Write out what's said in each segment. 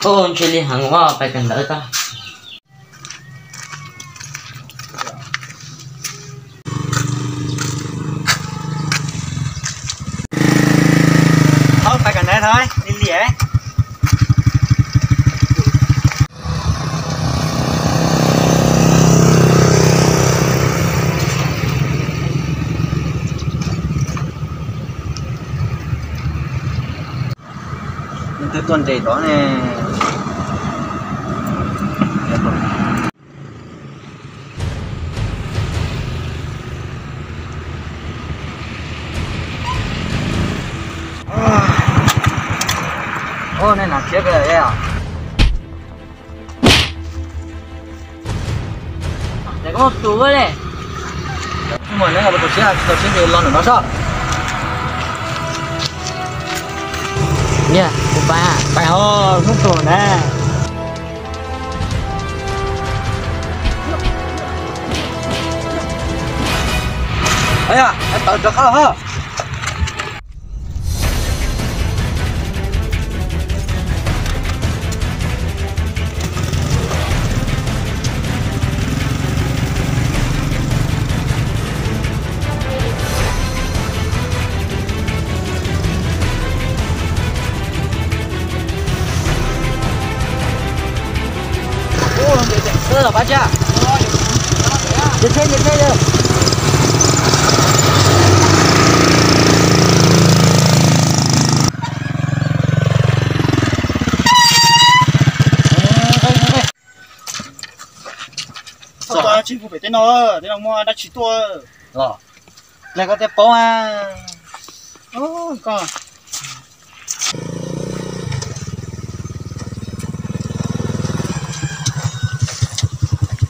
Oj, ntshe li heev ua pais kawm ntawv tag. Thaub, pais kawm ntawv thaub, li li. Nws twb tuaj nres tod ne. Oj, nej hnav tshiab kawg li os. Ces koj muaj tus li. Tsis muaj neeg los tau siab, tsis tau siab ces los ntawm no sob. Niam, kuv pais. Pais os, hnub tuaj na. Tawm rov qab los. Txog tsis pum pem tej no, tej no muaj dab tsi tuaj los? Dle koj tej paub a.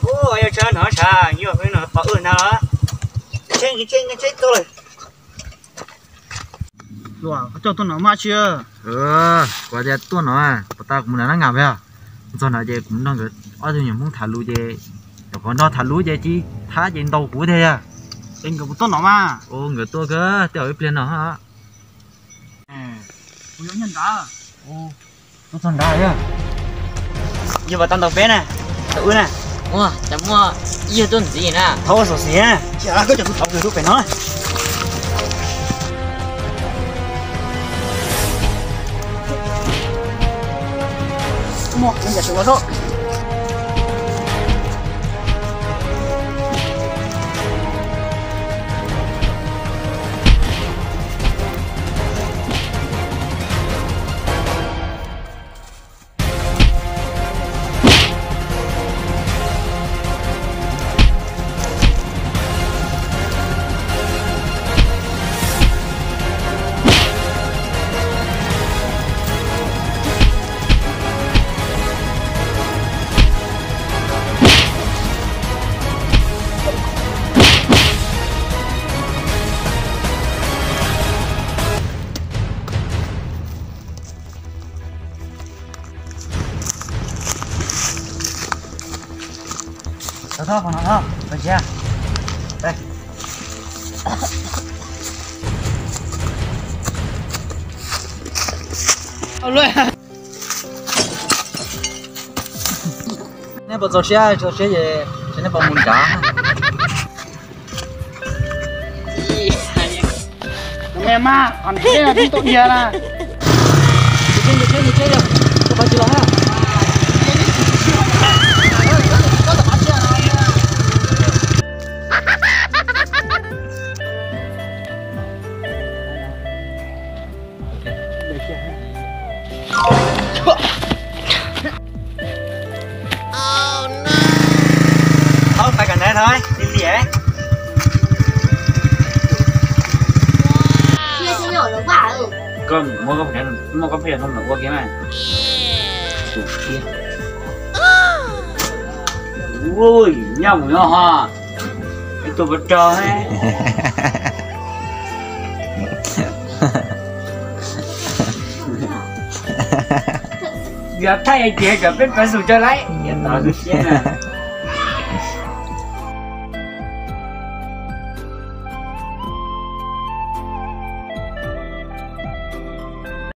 Koj yog tsawg no tshav yuav no pom wb ntag los? Tsheb tsheb tsheb tuaj lawm. Luam, koj coj tuaj no mas tsis. Kuv tias tuaj no, puas tau kuv mus nram Nab Ngas peb os. Txog no ces kuv nrog nkawd ob tug nyuam Hmoob tham lus ces, nyuam qhuav nrog tham lus ces tsis thab ces ntaus kuv tiag yog. Es nkawd puas tuaj no mas? Nkawd tuaj kawg, twb ib pliag no. Kuv yuav nyob nrad. Tuaj txog nrad yog. Yog puas tau ntaus peb na, ntaus wb na? Ua cas muaj ib yawg tuaj ntxiv na. Thaub, ua xyov xim na, koj cov tus thaub kws rub pem no. Neb puas txaus siab? Txaus siab ces neb puas mus nrad? Me mas, qhov neb tau ia na. Thaub, pais kawm ntawv thaub, li li. Koj muab koj pheej, muab koj pheej ua ke mas. Ui, nyaj mus no ho. Ib tug pov rog. Yog thaij ces kom peb pawg xum rau lawm. Yog tau siab na.